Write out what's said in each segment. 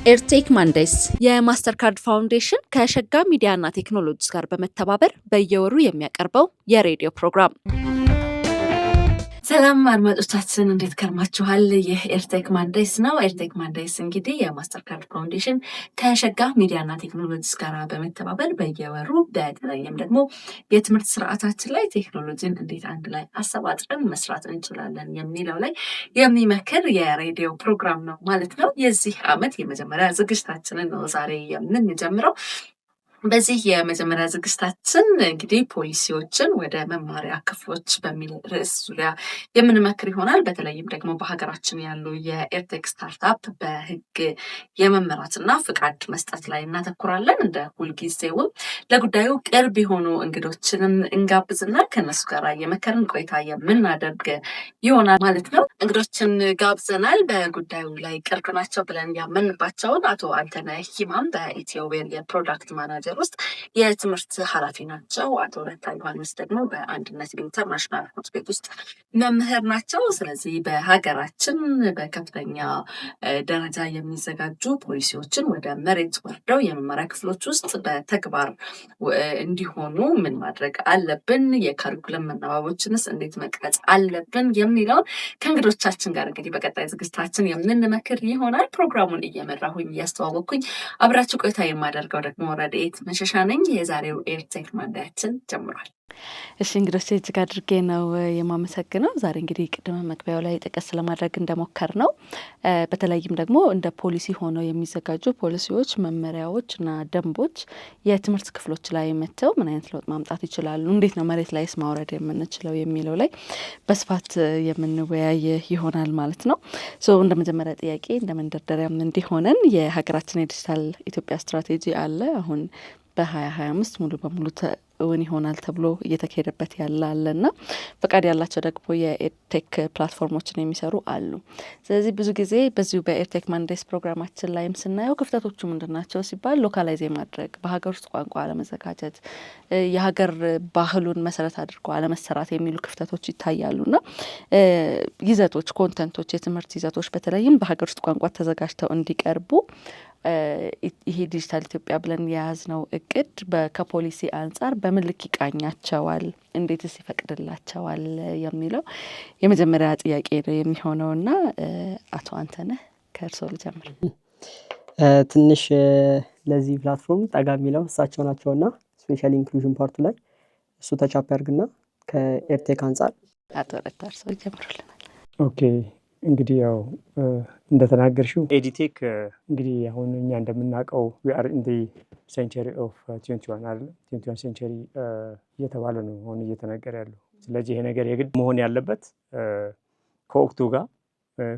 EdTech Mondays የማስተርካርድ ፋውንዴሽን ከሸጋ ሚዲያና ቴክኖሎጂስ ጋር በመተባበር በየወሩ የሚያቀርበው የሬዲዮ ፕሮግራም። ሰላም አድማጮቻችን፣ እንዴት ከርማችኋል? ይህ EdTech Mondays ነው። EdTech Mondays እንግዲህ የማስተርካርድ ፋውንዴሽን ከሸጋ ሚዲያና ቴክኖሎጂስ ጋር በመተባበር በየወሩ በተለይም ደግሞ የትምህርት ስርዓታችን ላይ ቴክኖሎጂን እንዴት አንድ ላይ አሰባጥረን መስራት እንችላለን የሚለው ላይ የሚመክር የሬዲዮ ፕሮግራም ነው ማለት ነው። የዚህ ዓመት የመጀመሪያ ዝግጅታችንን ነው ዛሬ የምንጀምረው። በዚህ የመጀመሪያ ዝግጅታችን እንግዲህ ፖሊሲዎችን ወደ መማሪያ ክፍሎች በሚል ርዕስ ዙሪያ የምንመክር ይሆናል። በተለይም ደግሞ በሀገራችን ያሉ የ EdTech startup በሕግ የመመራትና ፍቃድ መስጠት ላይ እናተኩራለን። እንደ ሁልጊዜውም ለጉዳዩ ቅርብ የሆኑ እንግዶችንም እንጋብዝና ከእነሱ ጋር የመከርን ቆይታ የምናደርግ ይሆናል ማለት ነው። እንግዶችን ጋብዘናል። በጉዳዩ ላይ ቅርብ ናቸው ብለን ያመንባቸውን አቶ አንተነህ ሂማም በኢትዮዌር የ product manager ውስጥ የትምህርት ኃላፊ ናቸው። አቶ ረታ ዮሐንስ ደግሞ በአንድነት ኢንተርናሽናል ትምህርት ቤት ውስጥ መምህር ናቸው። ስለዚህ በሀገራችን በከፍተኛ ደረጃ የሚዘጋጁ ፖሊሲዎችን ወደ መሬት ወርደው የመማሪያ ክፍሎች ውስጥ በተግባር እንዲሆኑ ምን ማድረግ አለብን፣ የ curriculum መናበቦችንስ እንዴት መቅረጽ አለብን የሚለውን ከእንግዶቻችን ጋር እንግዲህ በቀጣይ ዝግጅታችን የምንመክር ይሆናል። ፕሮግራሙን እየመራሁኝ እያስተዋወቅኩኝ አብራችሁ ቆይታ የማደርገው ደግሞ ረድኤት መሸሻ ነኝ። የዛሬው EdTech Monday ያችን ጀምሯል። እሺ እንግዶች፣ እጅግ አድርጌ ነው የማመሰግነው። ዛሬ እንግዲህ ቅድመ መግቢያው ላይ ጠቀስ ለማድረግ እንደሞከርነው በተለይም ደግሞ እንደ ፖሊሲ ሆነው የሚዘጋጁ ፖሊሲዎች፣ መመሪያዎች እና ደንቦች የትምህርት ክፍሎች ላይ መጥተው ምን አይነት ለውጥ ማምጣት ይችላሉ፣ እንዴት ነው መሬት ላይስ ማውረድ የምንችለው የሚለው ላይ በስፋት የምንወያይ ይሆናል ማለት ነው። So እንደ መጀመሪያ ጥያቄ፣ እንደ መንደርደሪያም እንዲሆነን፣ የሀገራችን የዲጂታል ኢትዮጵያ ስትራቴጂ አለ። አሁን በ2025 ሙሉ በሙሉ እውን ይሆናል ተብሎ እየተካሄደበት ያለ አለና ፈቃድ ያላቸው ደግሞ የ EdTech platform ኦችን የሚሰሩ አሉ። ስለዚህ ብዙ ጊዜ በዚሁ በ EdTech Mondays ፕሮግራማችን ላይም ስናየው ክፍተቶቹ ምንድን ናቸው ሲባል localize የማድረግ፣ በሀገር ውስጥ ቋንቋ አለመዘጋጀት፣ የሀገር ባህሉን መሰረት አድርጎ አለመሰራት የሚሉ ክፍተቶች ይታያሉና ይዘቶች፣ content ኦች፣ የትምህርት ይዘቶች በተለይም በሀገር ውስጥ ቋንቋ ተዘጋጅተው እንዲቀርቡ ይሄ ዲጂታል ኢትዮጵያ ብለን የያዝነው እቅድ ከፖሊሲ አንጻር በምን ልክ ይቃኛቸዋል፣ እንዴትስ ይፈቅድላቸዋል የሚለው የመጀመሪያ ጥያቄ ነው የሚሆነውና አቶ አንተነህ ከእርስዎ ልጀምር። ትንሽ ለዚህ platform ጠጋ የሚለው እሳቸው ናቸውና especially inclusion part ኡ ላይ እሱ touch up ያርግና ከ EdTech አንጻር። አቶ ረታ፣ እርስዎ ይጀምሩልናል። Okay፣ እንግዲህ ያው እንደተናገርሽው EdTech እንግዲህ አሁን እኛ እንደምናውቀው we are in century of 21 አይደለም፣ 21 century እየተባለ ነው አሁን እየተነገረ ያለው። ስለዚህ ይሄ ነገር የግድ መሆን ያለበት ከወቅቱ ጋር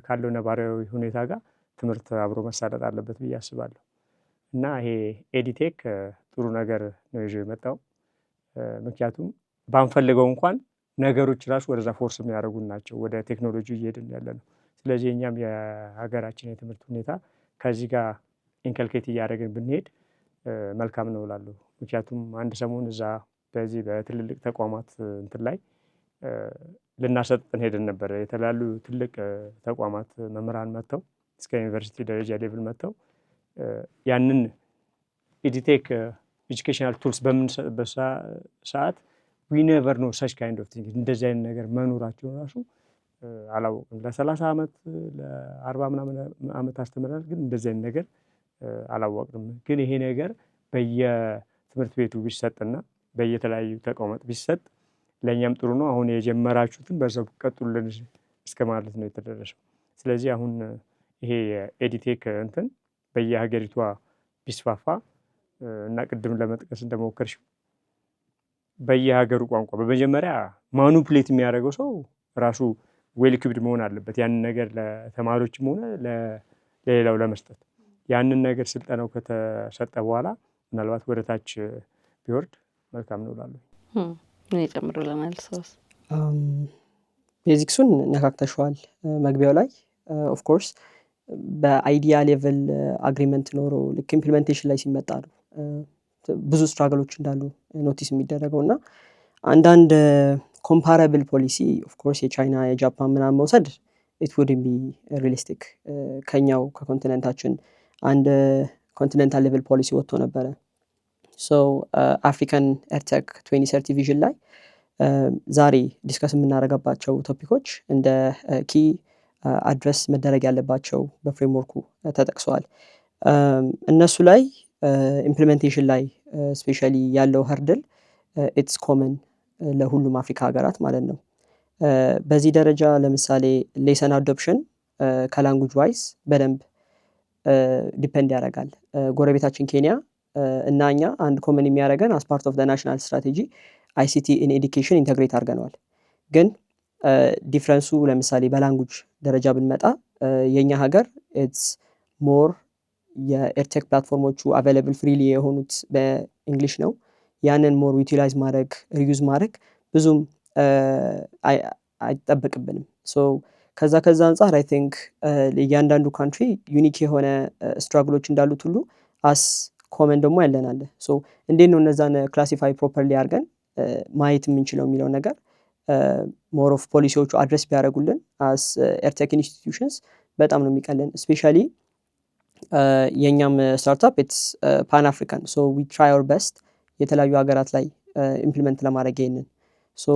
ካለው ነባራዊ ሁኔታ ጋር ትምህርት አብሮ መሳለጥ አለበት ብዬ አስባለሁ። እና ይሄ EdTech ጥሩ ነገር ነው ይዞ የመጣው። ምክንያቱም ባንፈልገው እንኳን ነገሮች ራሱ ወደዛ force የሚያደርጉን ናቸው። ወደ ቴክኖሎጂ እየሄድን ያለ ነው። ስለዚህ እኛም የሀገራችን የትምህርት ሁኔታ ከዚህ ጋር inculcate እያደረግን ብንሄድ መልካም ነው እላለሁ። ምክንያቱም አንድ ሰሞን እዛ በዚህ በትልልቅ ተቋማት እንትን ላይ ልናሰጥን ሄደን ነበረ። የተለያዩ ትልቅ ተቋማት መምህራን መጥተው፣ እስከ ዩኒቨርሲቲ ደረጃ level መጥተው ያንን EdTech educational tools በምንሰጥበት ሰዓት "We never know such kind of thing፣ እንደዚህ አይነት ነገር መኖራቸውን ራሱ አላወቅም። ለ30 ዓመት ለ40 ምናምን ዓመት አስተምረናል፣ ግን እንደዚህ አይነት ነገር አላወቅንም። ግን ይሄ ነገር በየትምህርት ቤቱ ቢሰጥና በየተለያዩ ተቋማት ቢሰጥ ለእኛም ጥሩ ነው። አሁን የጀመራችሁትን በዛው ቀጥሉልን እስከ ማለት ነው የተደረሰው። ስለዚህ አሁን ይሄ የ EdTech እንትን በየሀገሪቷ ቢስፋፋ እና ቅድም ለመጥቀስ እንደሞከርሽው በየሀገሩ ቋንቋ በመጀመሪያ manipulate የሚያደርገው ሰው ራሱ well equipped መሆን አለበት። ያንን ነገር ለተማሪዎችም ሆነ ለሌላው ለመስጠት ያንን ነገር ስልጠናው ከተሰጠ በኋላ ምናልባት ወደ ታች ቢወርድ መልካም ነው እላለሁ። ምን ይጨምሩልናል ሰውስ? Basics ኡን ነካክተሸዋል መግቢያው ላይ። Of course በ idea level agreement ኖሮ ልክ implementation ላይ ሲመጣ ነው ብዙ struggle ኦች እንዳሉ notice የሚደረገው። እና አንዳንድ comparable policy of course የቻይና፣ የጃፓን ምናምን መውሰድ it wouldn't be realistic ከኛው ከ continent ኣችን አንድ continental level policy ወጥቶ ነበረ። So African EdTech 2030 vision ላይ ዛሬ discuss የምናደርገባቸው topic ኦች እንደ key address መደረግ ያለባቸው በ framework ኡ ተጠቅሰዋል። እነሱ ላይ implementation ላይ especially ያለው hurdle it's common ለሁሉም አፍሪካ ሀገራት ማለት ነው። በዚህ ደረጃ ለምሳሌ lesson adoption ከ language wise በደንብ depend ያደርጋል። ጎረቤታችን ኬንያ እና እኛ አንድ common የሚያደርገን as part of national strategy ICT in education integrate አድርገነዋል። ግን difference ኡ ለምሳሌ በ language ደረጃ ብንመጣ የእኛ ሀገር it's more የ EdTech platform ኦቹ available freely የሆኑት በ English ነው። ያንን more utilize ማድረግ፣ reuse ማድረግ ብዙም አይጠበቅብንም። So ከዛ አንጻር I think እያንዳንዱ country unique የሆነ struggle ኦች እንዳሉት ሁሉ as common ደግሞ ያለን አለ። So እንዴት ነው እነዛን classify properly አድርገን ማየት የምንችለው የሚለው ነገር more of ፖሊሲዎቹ address ቢያደርጉልን as EdTech institutions በጣም ነው የሚቀልን። Especially የእኛም startup it's Pan African, so we try our best የተለያዩ ሀገራት ላይ implement ለማድረግ። ይሄንን so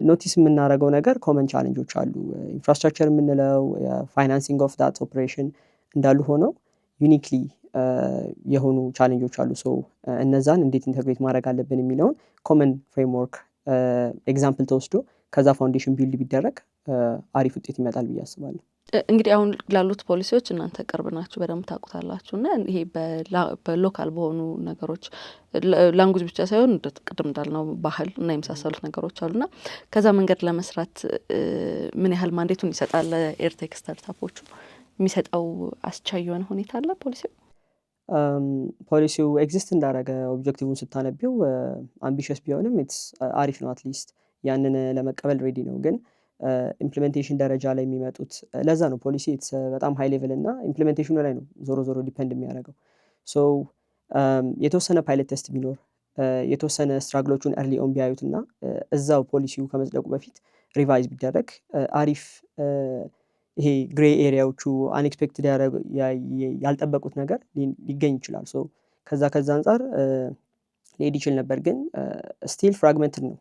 notice የምናደርገው ነገር common challenge ኦች አሉ። Infrastructure የምንለው፣ financing of that operation እንዳሉ ሆነው uniquely የሆኑ challenge ኦች አሉ። So እነዛን እንዴት integrate ማድረግ አለብን የሚለውን common framework example ተወስዶ ከዛ foundation build ቢደረግ አሪፍ ውጤት ይመጣል ብዬ አስባለሁ። እንግዲህ አሁን ላሉት ፖሊሲዎች እናንተ ቅርብ ናችሁ፣ በደንብ ታውቁታላችሁ። እና ይሄ በ local በሆኑ ነገሮች language ብቻ ሳይሆን ቅድም እንዳልነው ባህል እና የመሳሰሉት ነገሮች አሉና ከዛ መንገድ ለመስራት ምን ያህል mandate ኡን ይሰጣል? EdTech startup ኦቹ የሚሰጠው አስቻይ የሆነ ሁኔታ አለ ፖሊሲው? ፖሊሲው exist እንዳደረገ objective ን ስታነቢው ambitious ቢሆንም it's አሪፍ ነው። At least ያንን ለመቀበል ready ነው። ግን implementation ደረጃ ላይ የሚመጡት፣ ለዛ ነው ፖሊሲ በጣም high level እና implementation ኑ ላይ ነው ዞሮ ዞሮ depend የሚያደርገው። So የተወሰነ pilot test ቢኖር፣ የተወሰነ struggle ኦቹን early on ቢያዩት እና እዛው ፖሊሲው ከመጽደቁ በፊት revise ቢደረግ አሪፍ፣ ይሄ gray area ዎቹ unexpected ያልጠበቁት ነገር ሊገኝ ይችላል። So ከዛ አንጻር ሊሄድ ይችል ነበር፣ ግን still fragmented ነው።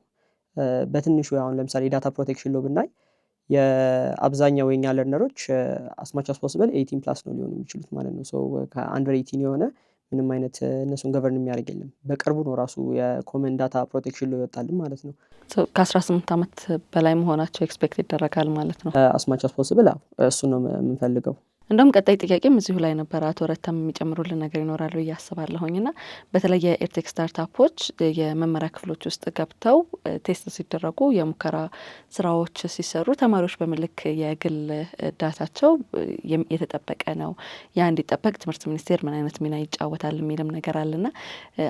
በትንሹ አሁን ለምሳሌ data protection law ብናይ የአብዛኛው የኛ learner ኦች as much as possible 18+ ነው ሊሆኑ የሚችሉት ማለት ነው። So ከ under 18 የሆነ ምንም አይነት እነሱን govern የሚያደርግ የለም። በቅርቡ ነው ራሱ የ common data protection law ይወጣልን ማለት ነው። ከ18 ዓመት በላይ መሆናቸው expect ይደረጋል ማለት ነው። As much as possible እሱን ነው የምንፈልገው። እንደውም ቀጣይ ጥያቄም እዚሁ ላይ ነበረ። አቶ ረታም የሚጨምሩልን ነገር ይኖራል ብዬ አስባለሁኝ። ና በተለይ የ EdTech startup ኦች የመመሪያ ክፍሎች ውስጥ ገብተው test ሲደረጉ፣ የሙከራ ስራዎች ሲሰሩ ተማሪዎች በምልክ የግል data ቸው የተጠበቀ ነው፣ ያ እንዲጠበቅ ትምህርት ሚኒስቴር ምን አይነት ሚና ይጫወታል የሚልም ነገር አለና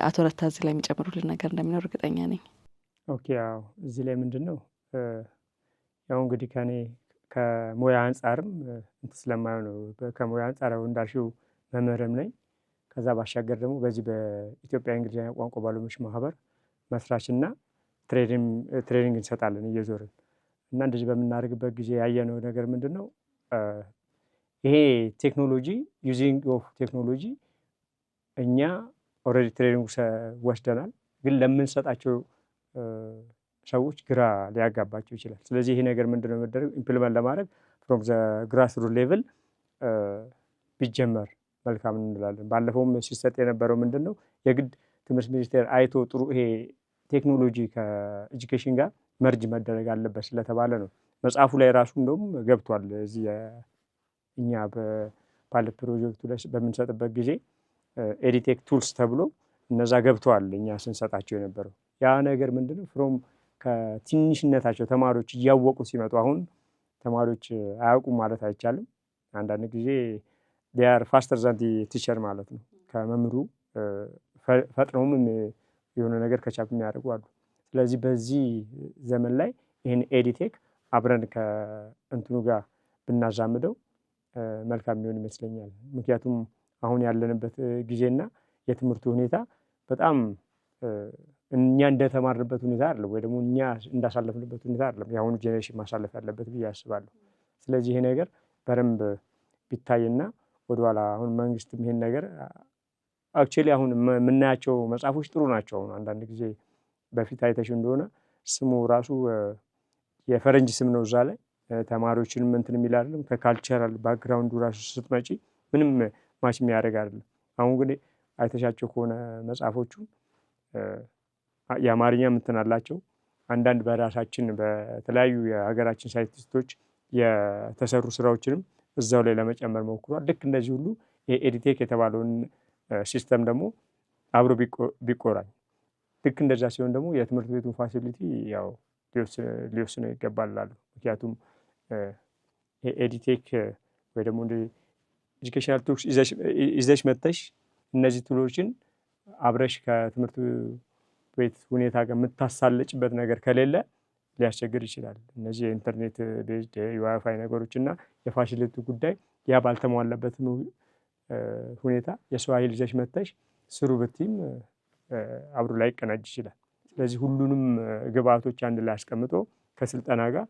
አቶ ረታ እዚህ ላይ የሚጨምሩልን ነገር እንደሚኖር እርግጠኛ ነኝ። Okay፣ ያው እዚህ ላይ ምንድን ነው፣ ያው እንግዲህ ከኔ ከሙያ አንጻርም እንትን ስለማየው ነው። ከሙያ አንጻር እንዳልሽው መምህርም ነኝ። ከዛ ባሻገር ደግሞ በዚህ በኢትዮጵያ እንግሊዝኛ ቋንቋ ባለሙያዎች ማህበር መስራችና training እንሰጣለን እየዞርን። እና እንደዚህ በምናደርግበት ጊዜ ያየነው ነገር ምንድን ነው? ይሄ ቴክኖሎጂ፣ using of technology፣ እኛ already training ወስደናል፣ ግን ለምንሰጣቸው ሰዎች ግራ ሊያጋባቸው ይችላል። ስለዚህ ይሄ ነገር ምንድነው መደረግ implement ለማድረግ from the grassroot level ቢጀመር መልካም እንላለን። ባለፈውም ሲሰጥ የነበረው ምንድን ነው፣ የግድ ትምህርት ሚኒስቴር አይቶ ጥሩ ይሄ ቴክኖሎጂ ከ education ጋር merge መደረግ አለበት ስለተባለ ነው። መጽሐፉ ላይ ራሱ እንደውም ገብቷል። እዚህ እኛ በፓይለት ፕሮጀክቱ ላይ በምንሰጥበት ጊዜ EdTech tools ተብሎ እነዛ ገብተዋል። እኛ ስንሰጣቸው የነበረው ያ ነገር ምንድነው፣ from ከትንሽነታቸው ተማሪዎች እያወቁ ሲመጡ፣ አሁን ተማሪዎች አያውቁም ማለት አይቻልም። አንዳንድ ጊዜ they are faster than teacher ማለት ነው። ከመምህሩ ፈጥነውም የሆነ ነገር catch up የሚያደርጉ አሉ። ስለዚህ በዚህ ዘመን ላይ ይህን EdTech አብረን ከእንትኑ ጋር ብናዛምደው መልካም የሚሆን ይመስለኛል። ምክንያቱም አሁን ያለንበት ጊዜና የትምህርቱ ሁኔታ በጣም እኛ እንደተማርንበት ሁኔታ አይደለም፣ ወይ ደግሞ እኛ እንዳሳለፍንበት ሁኔታ አይደለም የአሁኑ generation ማሳለፍ ያለበት ብዬ አስባለሁ። ስለዚህ ይሄ ነገር በደንብ ቢታይና ወደኋላ አሁን መንግስትም ይሄን ነገር actually አሁን የምናያቸው መጽሐፎች ጥሩ ናቸው። አሁን አንዳንድ ጊዜ በፊት አይተሽ እንደሆነ ስሙ ራሱ የፈረንጅ ስም ነው፣ እዛ ላይ ተማሪዎችንም እንትን የሚል አይደለም። ከ cultural background ኡ ራሱ ስትመጪ ምንም match የሚያደርግ አይደለም። አሁን ግን አይተሻቸው ከሆነ መጽሐፎቹ የአማርኛ እንትን አላቸው። አንዳንድ በራሳችን በተለያዩ የሀገራችን ሳይንቲስቶች የተሰሩ ስራዎችንም እዛው ላይ ለመጨመር ሞክሯል። ልክ እንደዚህ ሁሉ የ edtech የተባለውን system ደግሞ አብሮ ቢቆራኝ፣ ልክ እንደዛ ሲሆን ደግሞ የትምህርት ቤቱን facility ያው ሊወስነው ይገባል እላለሁ። ምክንያቱም edtech ወይ ደግሞ educational tools ይዘሽ መጥተሽ እነዚህ tool ኦችን አብረሽ ከትምህርት ቤት ሁኔታ ጋር የምታሳልጭበት ነገር ከሌለ ሊያስቸግር ይችላል። እነዚህ የ internet based፣ የ WiFi ነገሮች እና የ facility ጉዳይ ያ ባልተሟላበት ሁኔታ የሰው ኃይል ይዘሽ መጥተሽ ስሩ ብትይም አብሮ ላይቀናጅ ይችላል። ስለዚህ ሁሉንም ግብአቶች አንድ ላይ አስቀምጦ ከስልጠና ጋር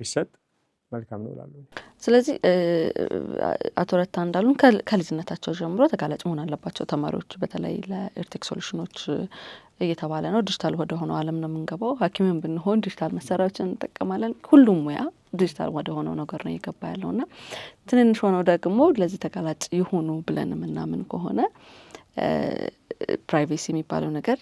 ቢሰጥ መልካም ነው እላለሁ። ስለዚህ አቶ ረታ እንዳሉን ከልጅነታቸው ጀምሮ ተጋላጭ መሆን አለባቸው ተማሪዎች፣ በተለይ ለ edtech solution ኦች እየተባለ ነው። ዲጂታል ወደ ሆነው ዓለም ነው የምንገባው። ሐኪምም ብንሆን ዲጂታል መሳሪያዎችን እንጠቀማለን። ሁሉም ሙያ ዲጂታል ወደ ሆነው ነገር ነው እየገባ ያለው እና ትንንሽ ሆነው ደግሞ ለዚህ ተጋላጭ ይሁኑ ብለን የምናምን ከሆነ privacy የሚባለው ነገር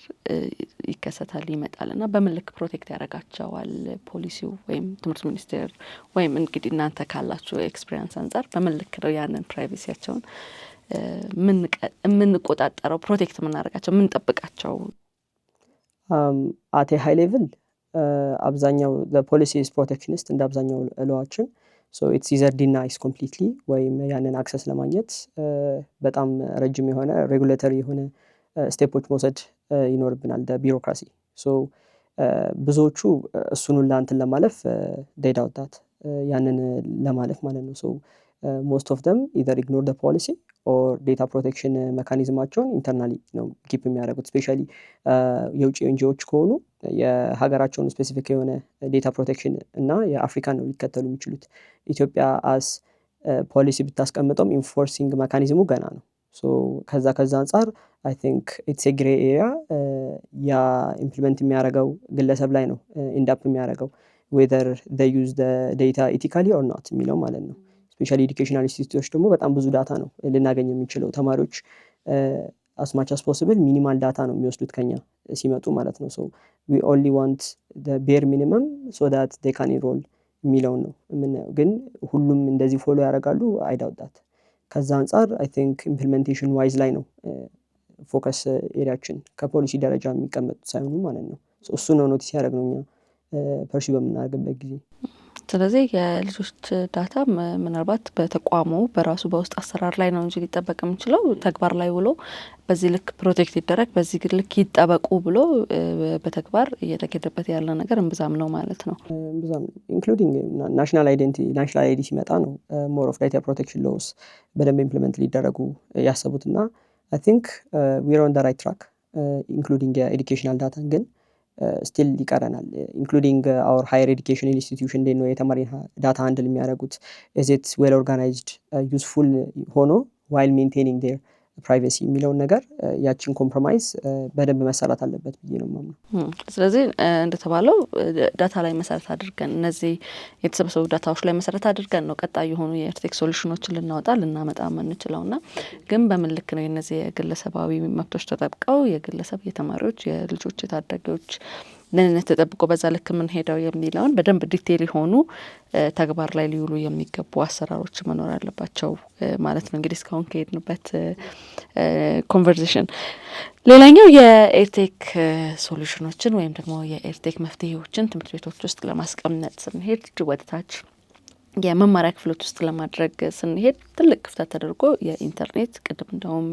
ይከሰታል፣ ይመጣል። እና በምን ልክ protect ያደርጋቸዋል ፖሊሲው ወይም ትምህርት ሚኒስቴር ወይም እንግዲህ እናንተ ካላችሁ experience አንጻር በምን ልክ ነው ያንን privacy ያቸውን የምንቆጣጠረው፣ protect የምናደርጋቸው፣ የምንጠብቃቸው? At high level አብዛኛው policy protectionist እንደ አብዛኛው law ኣችን፣ it's either denies completely ወይም ያንን access ለማግኘት በጣም ረጅም የሆነ regulatory የሆነ step ኦች መውሰድ ይኖርብናል። ቢሮክራሲ ብዙዎቹ እሱን ሁላ እንትን ለማለፍ they doubt that፣ ያንን ለማለፍ ማለት ነው። So most of them either ignore the policy or data protection mechanism ኣቸውን internally ነው keep የሚያደርጉት። Especially የውጭ NGO ዎች ከሆኑ የሀገራቸውን specific የሆነ data protection እና የአፍሪካን ነው ሊከተሉ የሚችሉት። ኢትዮጵያ as policy ብታስቀምጠውም enforcing mechanism ኡ ገና ነው። ከዛ አንጻር I think it's a gray area። ያ implement የሚያደርገው ግለሰብ ላይ ነው end up የሚያደርገው whether they use data ethically or not የሚለው ማለት ነው። Especially educational institute ኦች ደግሞ በጣም ብዙ data ነው ልናገኝ የምንችለው። ተማሪዎች as much as possible minimal data ነው የሚወስዱት ከኛ ሲመጡ ማለት ነው። So we only want bare minimum so that they can enroll የሚለውን ነው የምናየው። ግን ሁሉም እንደዚህ follow ያደርጋሉ? I doubt that። ከዛ አንጻር I think implementation wise ላይ ነው focus area ኣችን፣ ከፖሊሲ ደረጃ የሚቀመጡት ሳይሆኑ ማለት ነው። እሱ ነው notice ያደረግነው እኛ pursue በምናደርግበት ጊዜ። ስለዚህ የልጆች data ምናልባት በተቋሙ በራሱ በውስጥ አሰራር ላይ ነው እንጂ ሊጠበቅ የሚችለው፣ ተግባር ላይ ውሎ በዚህ ልክ protect ይደረግ፣ በዚህ ልክ ይጠበቁ ብሎ በተግባር እየተኬደበት ያለ ነገር እምብዛም ነው ማለት ነው። እምብዛም፣ including national identity፣ national ID ሲመጣ ነው more of data protection laws በደንብ implement ሊደረጉ ያሰቡት። እና I think we're on the right track including የ educational data ን፣ ግን still ይቀረናል። Including our higher education institution እንዴት ነው የተማሪ data handle የሚያደርጉት? Is it well organized፣ useful ሆኖ while maintaining their privacy የሚለውን ነገር፣ ያችን compromise በደንብ መሰራት አለበት ብዬ ነው የማምነው። ስለዚህ እንደተባለው data ላይ መሰረት አድርገን፣ እነዚህ የተሰበሰቡ data ዎች ላይ መሰረት አድርገን ነው ቀጣይ የሆኑ የ edtech solution ኦችን ልናወጣ ልናመጣ የምንችለው። ና ግን በምን ልክ ነው የነዚህ የግለሰባዊ መብቶች ተጠብቀው፣ የግለሰብ፣ የተማሪዎች፣ የልጆች፣ የታዳጊዎች ደህንነት ተጠብቆ በዛ ልክ የምንሄደው የሚለውን በደንብ detail የሆኑ ተግባር ላይ ሊውሉ የሚገቡ አሰራሮች መኖር አለባቸው ማለት ነው። እንግዲህ እስካሁን ከሄድንበት conversation ሌላኛው የ edtech solution ኦችን ወይም ደግሞ የ edtech መፍትሄዎችን ትምህርት ቤቶች ውስጥ ለማስቀመጥ ስንሄድ፣ ወደታች የመማሪያ ክፍሎች ውስጥ ለማድረግ ስንሄድ ትልቅ ክፍተት ተደርጎ የኢንተርኔት፣ ቅድም እንደውም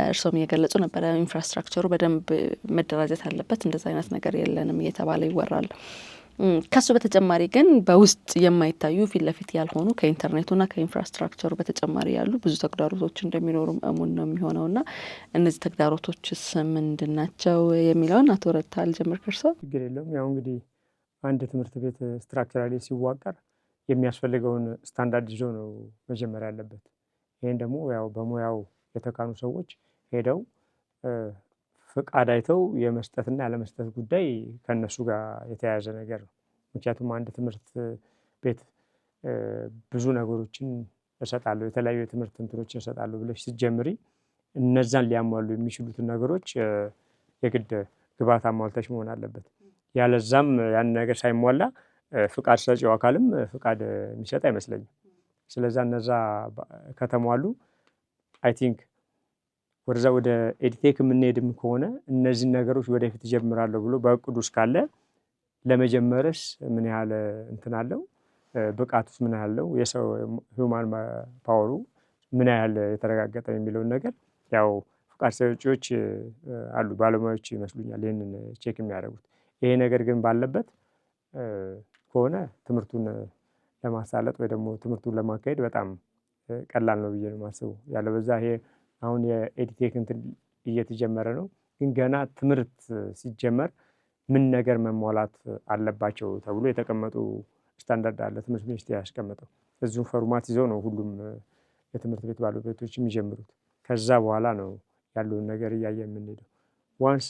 እርስዎም እየገለጹ ነበረ፣ infrastructure ኡ በደንብ መደራጀት አለበት፣ እንደዚ አይነት ነገር የለንም እየተባለ ይወራል። ከሱ በተጨማሪ ግን በውስጥ የማይታዩ፣ ፊት ለፊት ያልሆኑ፣ ከኢንተርኔቱና ከ infrastructure ኡ በተጨማሪ ያሉ ብዙ ተግዳሮቶች እንደሚኖሩ እሙን ነው የሚሆነው። ና እነዚህ ተግዳሮቶችስ ምንድን ናቸው የሚለውን አቶ ረታ ልጀምር ከርሶ። ችግር የለውም። ያው እንግዲህ አንድ ትምህርት ቤት structurally ሲዋቀር የሚያስፈልገውን ስታንዳርድ ይዞ ነው መጀመሪያ ያለበት። ይህን ደግሞ ያው በሙያው የተካኑ ሰዎች ሄደው ፍቃድ አይተው የመስጠትና ያለመስጠት ጉዳይ ከእነሱ ጋር የተያያዘ ነገር ነው። ምክንያቱም አንድ ትምህርት ቤት ብዙ ነገሮችን እሰጣለሁ፣ የተለያዩ የትምህርት እንትኖችን እሰጣለሁ ብለሽ ስትጀምሪ እነዛን ሊያሟሉ የሚችሉትን ነገሮች የግድ ግብዓት አሟልተሽ መሆን አለበት። ያለዛም ያን ነገር ሳይሟላ ፍቃድ ሰጪው አካልም ፍቃድ የሚሰጥ አይመስለኝም። ስለዛ እነዛ ከተሟሉ I think ወደዛ ወደ edtech የምንሄድም ከሆነ እነዚህን ነገሮች ወደፊት እጀምራለሁ ብሎ በእቅዱ እስካለ ለመጀመርስ ምን ያህል እንትን አለው፣ ብቃቱስ ምን ያህል ነው፣ የሰው human power ኡ ምን ያህል የተረጋገጠ የሚለውን ነገር ያው ፍቃድ ሰጪዎች አሉ፣ ባለሙያዎች ይመስሉኛል ይህንን check የሚያደርጉት። ይሄ ነገር ግን ባለበት ከሆነ ትምህርቱን ለማሳለጥ ወይ ደግሞ ትምህርቱን ለማካሄድ በጣም ቀላል ነው ብዬ ነው የማስበው። ያለበዛ ይሄ አሁን የ edtech እንትን እየተጀመረ ነው፣ ግን ገና ትምህርት ሲጀመር ምን ነገር መሟላት አለባቸው ተብሎ የተቀመጡ ስታንዳርድ አለ፣ ትምህርት ሚኒስቴር ያስቀመጠው። እዚሁም format ይዘው ነው ሁሉም የትምህርት ቤት ባለቤቶች የሚጀምሩት። ከዛ በኋላ ነው ያለውን ነገር እያየ የምንሄደው። Once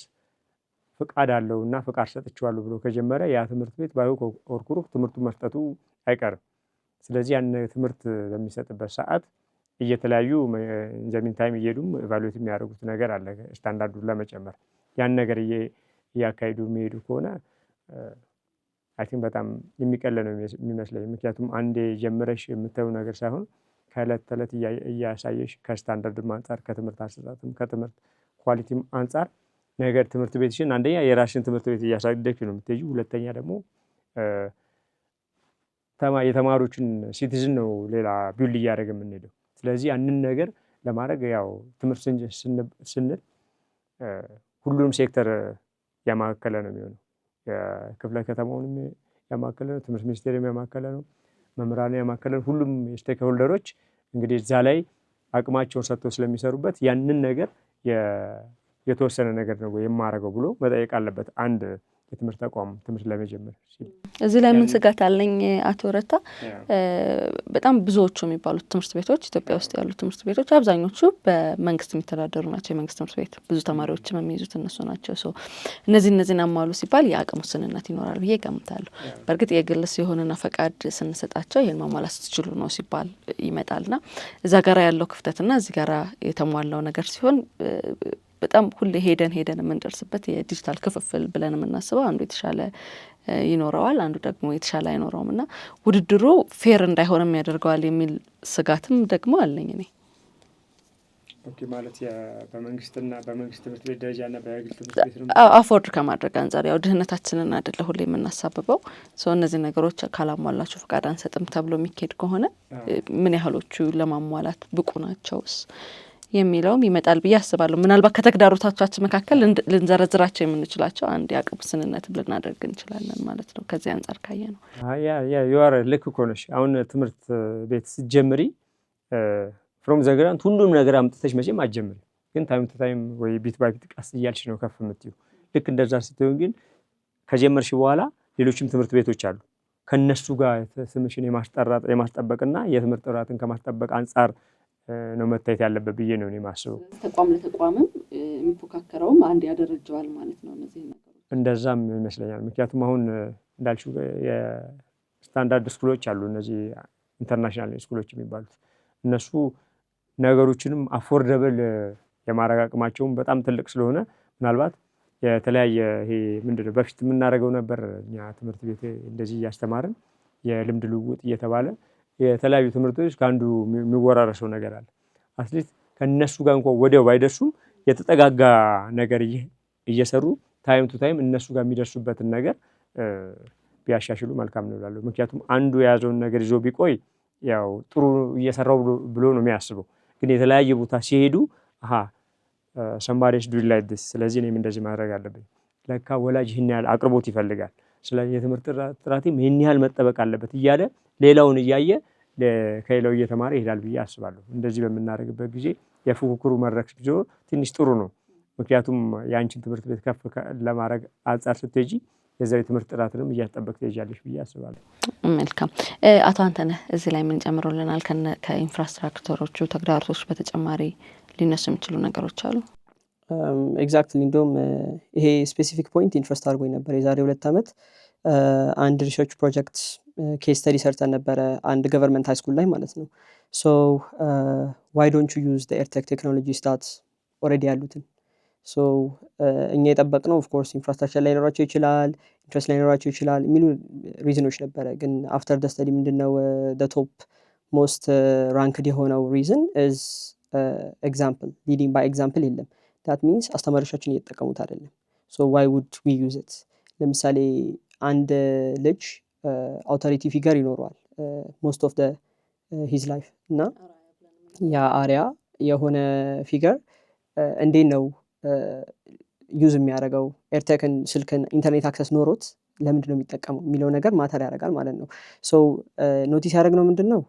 ፍቃድ አለው እና ፍቃድ ሰጥቼዋለሁ ብሎ ከጀመረ ያ ትምህርት ቤት by hook or crook ትምህርቱን መስጠቱ አይቀርም። ስለዚህ ያን ትምህርት በሚሰጥበት ሰዓት እየተለያዩ in the meantime እየሄዱም evaluate የሚያደርጉት ነገር አለ ስታንዳርዱን ለመጨመር። ያን ነገር እያካሄዱ የሚሄዱ ከሆነ I think በጣም የሚቀል ነው የሚመስለኝ። ምክንያቱም አንዴ ጀምረሽ የምታየው ነገር ሳይሆን ከእለት ተዕለት እያሳየሽ ከስታንዳርድም አንጻር፣ ከትምህርት አሰጣጥም፣ ከትምህርት quality ም አንጻር ነገር ትምህርት ቤትሽን አንደኛ የራስሽን ትምህርት ቤት እያሳደግሽ ነው የምትሄጂው፣ ሁለተኛ ደግሞ የተማሪዎችን citizen ነው ሌላ build እያደረገ የምንሄደው። ስለዚህ ያንን ነገር ለማድረግ ያው ትምህርት ስንል ሁሉንም ሴክተር ያማከለ ነው የሚሆነው። የክፍለ ከተማውንም ያማከለ ነው፣ ትምህርት ሚኒስቴርም ያማከለ ነው፣ መምህራን ያማከለ ነው። ሁሉም stakeholder ኦች እንግዲህ እዛ ላይ አቅማቸውን ሰጥተው ስለሚሰሩበት ያንን ነገር የተወሰነ ነገር ነው የማደርገው ብሎ መጠየቅ አለበት አንድ የትምህርት ተቋም ትምህርት ለመጀመር ሲል። እዚህ ላይ ምን ስጋት አለኝ አቶ ረታ፣ በጣም ብዙዎቹ የሚባሉት ትምህርት ቤቶች፣ ኢትዮጵያ ውስጥ ያሉ ትምህርት ቤቶች አብዛኞቹ በመንግስት የሚተዳደሩ ናቸው። የመንግስት ትምህርት ቤት ብዙ ተማሪዎችም የሚይዙት እነሱ ናቸው። So እነዚህን አሟሉ ሲባል የአቅም ውስንነት ይኖራል ብዬ እገምታለሁ። በእርግጥ የግል ሲሆንና ፈቃድ ስንሰጣቸው ይህን ማሟላት ስትችሉ ነው ሲባል ይመጣልና እዛ ጋራ ያለው ክፍተትና እዚህ ጋራ የተሟላው ነገር ሲሆን በጣም ሁሌ ሄደን ሄደን የምንደርስበት የዲጂታል ክፍፍል ብለን የምናስበው አንዱ የተሻለ ይኖረዋል፣ አንዱ ደግሞ የተሻለ አይኖረውም እና ውድድሩ fair እንዳይሆንም ያደርገዋል የሚል ስጋትም ደግሞ አለኝ እኔ። Okay፣ ማለት በመንግስትና በመንግስት ትምህርት ቤት ደረጃና በግል ትምህርት ቤት ነው። Afford ከማድረግ አንጻር ያው ድህነታችንን አይደለ ሁሌ የምናሳብበው። So እነዚህ ነገሮች ካላሟላችሁ ፈቃድ አንሰጥም ተብሎ የሚካሄድ ከሆነ ምን ያህሎቹ ለማሟላት ብቁ ናቸውስ የሚለውም ይመጣል ብዬ አስባለሁ። ምናልባት ከተግዳሮቶቻችን መካከል ልንዘረዝራቸው የምንችላቸው አንድ የአቅም ውስንነት ልናደርግ እንችላለን ማለት ነው። ከዚህ አንጻር ካየ ነው። Yeah, you're ልክ እኮ ነሽ። አሁን ትምህርት ቤት ስትጀምሪ from the ground ሁሉም ነገር አምጥተሽ መቼም አትጀምሪ። ግን time to time ወይ bit by bit ቀስ እያልሽ ነው ከፍ የምትይው። ልክ እንደዛ ስትሆን ግን ከጀመርሽ በኋላ ሌሎችም ትምህርት ቤቶች አሉ። ከነሱ ጋር ስምሽን የማስጠበቅና የትምህርት ጥራትን ከማስጠበቅ አንጻር ነው መታየት ያለበት ብዬ ነው እኔ የማስበው። ተቋም ለተቋምም የሚፎካከረውም አንድ ያደረጀዋል ማለት ነው እነዚህ ነገሮች። እንደዛም ይመስለኛል። ምክንያቱም አሁን እንዳልሽው የ standard school ኦች አሉ፣ እነዚህ international school ኦች የሚባሉት፣ እነሱ ነገሮችንም affordable የማድረግ አቅማቸውም በጣም ትልቅ ስለሆነ ምናልባት የተለያየ ይሄ ምንድነው በፊት የምናደርገው ነበር እኛ ትምህርት ቤት እንደዚህ እያስተማርን የልምድ ልውውጥ እየተባለ የተለያዩ ትምህርቶች ከአንዱ የሚወራረሰው ነገር አለ። At least ከእነሱ ጋር እንኳን ወዲያው ባይደርሱም የተጠጋጋ ነገር እየሰሩ time to time እነሱ ጋር የሚደርሱበትን ነገር ቢያሻሽሉ መልካም ነው እላለሁ። ምክንያቱም አንዱ የያዘውን ነገር ይዞ ቢቆይ ያው ጥሩ እየሰራው ብሎ ነው የሚያስበው። ግን የተለያየ ቦታ ሲሄዱ አሃ somebody's doing like this፣ ስለዚህ እኔም እንደዚህ ማድረግ አለብኝ፣ ለካ ወላጅ ይህን ያህል አቅርቦት ይፈልጋል፣ ስለዚህ የትምህርት ጥራቴም ይህን ያህል መጠበቅ አለበት እያለ ሌላውን እያየ ከሌላው እየተማረ ይሄዳል ብዬ አስባለሁ። እንደዚህ በምናደርግበት ጊዜ የፉክክሩ መድረክ ቢኖር ትንሽ ጥሩ ነው። ምክንያቱም የአንቺን ትምህርት ቤት ከፍ ለማድረግ አንጻር ስትሄጂ የዛው የትምህርት ጥራትንም እያስጠበቅ ትሄጃለሽ ብዬ አስባለሁ። መልካም። አቶ አንተነህ፣ እዚህ ላይ ምን ጨምሮልናል? ከ infrastructure ኦቹ ተግዳሮቶች በተጨማሪ ሊነሱ የሚችሉ ነገሮች አሉ? Exactly፣ እንደውም ይሄ specific point interest አድርጎኝ ነበር። የዛሬ 2 ዓመት አንድ research project case study ሰርተን ነበረ፣ አንድ government high school ላይ ማለት ነው። So why don't you use EdTech technologies that already ያሉትን? So እኛ የጠበቅነው of course infrastructure ላይኖራቸው ይችላል፣ interest ላይኖራቸው ይችላል የሚሉ reason ኦች ነበረ። ግን after the study ምንድነው top most ranked የሆነው reason is example፣ leading by example የለም። That means አስተማሪዎቻችን እየተጠቀሙት አይደለም። So why would we use it? ለምሳሌ አንድ ልጅ authority figure ይኖረዋል most of his life፣ እና ያ አርአያ የሆነ figure እንዴት ነው use የሚያደርገው? EdTech ን፣ ስልክን፣ internet access ኖሮት ለምንድን ነው የሚጠቀመው የሚለው ነገር matter ያደርጋል ማለት ነው። So notice ያደረግነው ምንድን ነው፣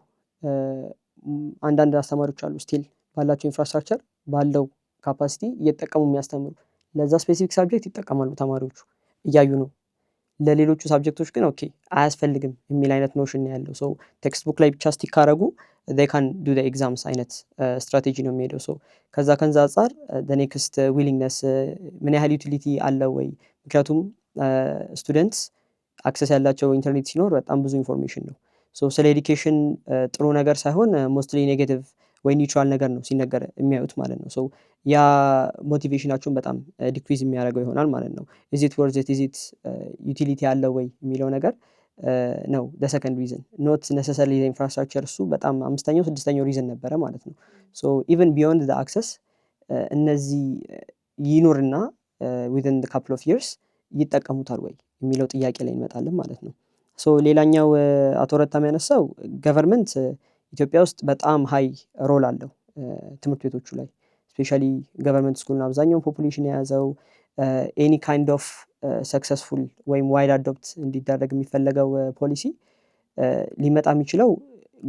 አንዳንድ አስተማሪዎች አሉ still ባላቸው infrastructure፣ ባለው capacity እየተጠቀሙ የሚያስተምሩ። ለዛ specific subject ይጠቀማሉ፣ ተማሪዎቹ እያዩ ነው። ለሌሎቹ subject ኦች ግን okay አያስፈልግም የሚል አይነት notion ያለው፣ so textbook ላይ ብቻ stick ካረጉ can do exams አይነት ስትራቴጂ ነው የሚሄደው። So ከዛ አንጻር next willingness ምን ያህል utility አለው ወይ? ምክንያቱም students access ያላቸው ኢንተርኔት ሲኖር በጣም ብዙ information ነው። So ስለ education ጥሩ ነገር ሳይሆን mostly negative ወይ neutral ነገር ነው ሲነገር የሚያዩት ማለት ነው። So ያ motivation ኣቸውን በጣም decrease የሚያደርገው ይሆናል ማለት ነው። Is it worth it፣ is it utility አለው ወይ የሚለው ነገር ነው second reason፣ not necessarily infrastructure። እሱ በጣም አምስተኛው ስድስተኛው reason ነበረ ማለት ነው። So even beyond the access እነዚህ ይኑርና within couple of years ይጠቀሙታል ወይ የሚለው ጥያቄ ላይ እንመጣለን ማለት ነው። So ሌላኛው አቶ ረታም ያነሳው government ኢትዮጵያ ውስጥ በጣም high role አለው ትምህርት ቤቶቹ ላይ፣ especially government school ነው አብዛኛውን population የያዘው። Any kind of successful ወይም wide adopt እንዲደረግ የሚፈለገው ፖሊሲ ሊመጣ የሚችለው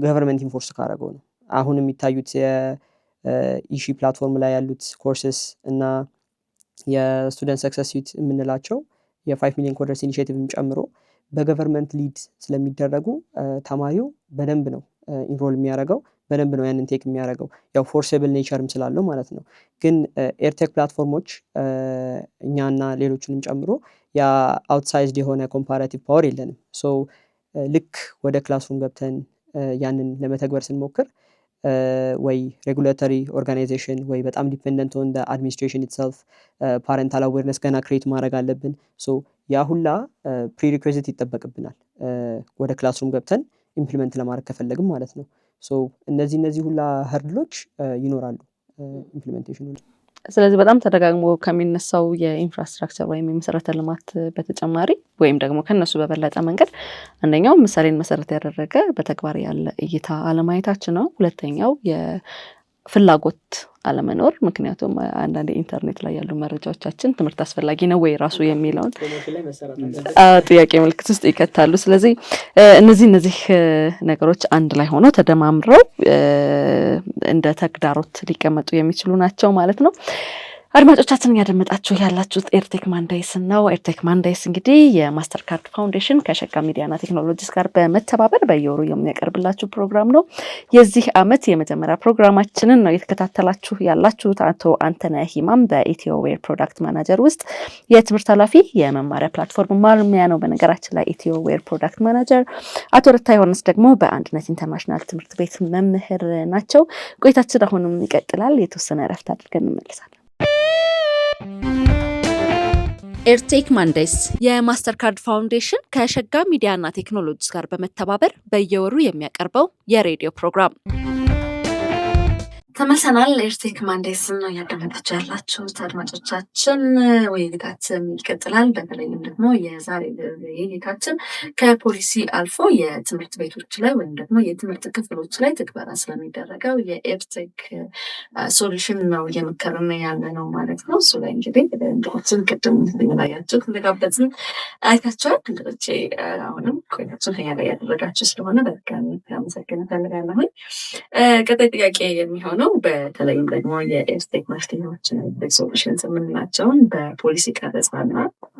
government enforce ካደረገው ነው። አሁን የሚታዩት የኢሺ platform ላይ ያሉት courses እና የ student success suite የምንላቸው፣ የ 5 million coders initiative ን ጨምሮ በ government lead ስለሚደረጉ ተማሪው በደንብ ነው enroll የሚያደርገው፣ በደንብ ነው ያንን take የሚያደርገው፣ ያው forcible nature ም ስላለው ማለት ነው። ግን EdTech platform ኦች እኛና ሌሎችንም ጨምሮ ያ outsized የሆነ comparative power የለንም። So ልክ ወደ classroom ገብተን ያንን ለመተግበር ስንሞክር ወይ regulatory organization ወይ በጣም dependent on administration itself፣ parental awareness ገና create ማድረግ አለብን። So ያ ሁላ prerequisite ይጠበቅብናል ወደ classroom ገብተን implement ለማድረግ ከፈለግም ማለት ነው። So እነዚህ ሁላ hurdle ኦች ይኖራሉ implementation ኑ ላይ። ስለዚህ በጣም ተደጋግሞ ከሚነሳው የ infrastructure ወይም የመሰረተ ልማት በተጨማሪ ወይም ደግሞ ከነሱ በበለጠ መንገድ አንደኛው ምሳሌን መሰረት ያደረገ በተግባር ያለ እይታ አለማየታችን ነው። ሁለተኛው የፍላጎት አለመኖር። ምክንያቱም አንዳንድ ኢንተርኔት ላይ ያሉ መረጃዎቻችን ትምህርት አስፈላጊ ነው ወይ ራሱ የሚለውን ጥያቄ ምልክት ውስጥ ይከታሉ። ስለዚህ እነዚህ ነገሮች አንድ ላይ ሆነው ተደማምረው እንደ ተግዳሮት ሊቀመጡ የሚችሉ ናቸው ማለት ነው። አድማጮቻችን፣ እያደመጣችሁ ያላችሁት EdTech Mondays ነው። EdTech Mondays እንግዲህ የ Mastercard Foundation ከሸጋ ሚዲያና ቴክኖሎጂስ ጋር በመተባበር በየወሩ የሚያቀርብላችሁ ፕሮግራም ነው። የዚህ ዓመት የመጀመሪያ ፕሮግራማችንን ነው የተከታተላችሁ ያላችሁት። አቶ አንተነህ ሂማም በኢትዮዌር product manager ውስጥ የትምህርት ኃላፊ፣ የመማሪያ platform ማልሚያ ነው በነገራችን ላይ ኢትዮዌር product manager። አቶ ረታ ዮሐንስ ደግሞ በአንድነት ኢንተርናሽናል ትምህርት ቤት መምህር ናቸው። ቆይታችን አሁንም ይቀጥላል። የተወሰነ እረፍት አድርገን እንመለሳለን። EdTech Mondays የ Mastercard Foundation ከሸጋ ሚዲያና ቴክኖሎጂስ ጋር በመተባበር በየወሩ የሚያቀርበው የሬዲዮ ፕሮግራም። ተመልሰናል። EdTech Mondays ን ነው እያዳመጣችሁ ያላችሁት አድማጮቻችን። ውይይታችን ይቀጥላል። በተለይም ደግሞ የዛሬ ውይይታችን ከፖሊሲ አልፎ የትምህርት ቤቶች ላይ ወይም ደግሞ የትምህርት ክፍሎች ላይ ትግበራ ስለሚደረገው የ EdTech solution ነው እየመከርን ያለ ነው ማለት ነው። እሱ ላይ እንግዲህ እንግዶችን ቅድም ላያችሁ እንደጋበዝን አይታችኋል። እንግዶቼ፣ አሁንም ቆይታችሁን ከኛ ላይ ያደረጋችሁ ስለሆነ በድጋሚ አመሰግን እፈልጋለሁኝ። ቀጣይ ጥያቄ የሚሆነው በተለይም ደግሞ የ EdTech መፍትሄዎችን፣ solutions የምንላቸውን በፖሊሲ ቀረጻና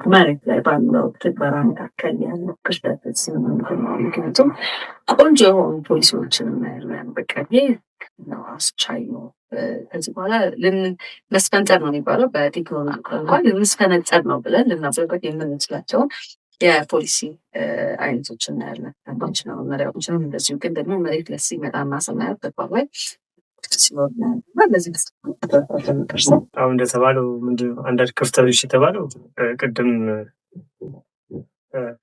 መሬት ላይ ባለው ትግበራ መካከል ያለው ክፍተት ምንድን ነው? ምክንያቱም ቆንጆ የሆኑ ፖሊሲዎችን እናያለን። በቃ ይህ ነው፣ አስቻይ ነው። ከዚህ በኋላ መስፈንጠር ነው የሚባለው በቴክኖሎጂ ቋንቋ፣ ልንስፈነጠር ነው ብለን ልናዘበት የምንችላቸውን የፖሊሲ አይነቶች እናያለን። ደንቦችና መመሪያዎችንም እንደዚሁ። ግን ደግሞ መሬት ላይ ሲመጣና ስናየው ተግባር ላይ ሲኖር ለዚህ አሁን እንደተባለው ምንድነው አንዳንድ ክፍተቶች የተባለው፣ ቅድም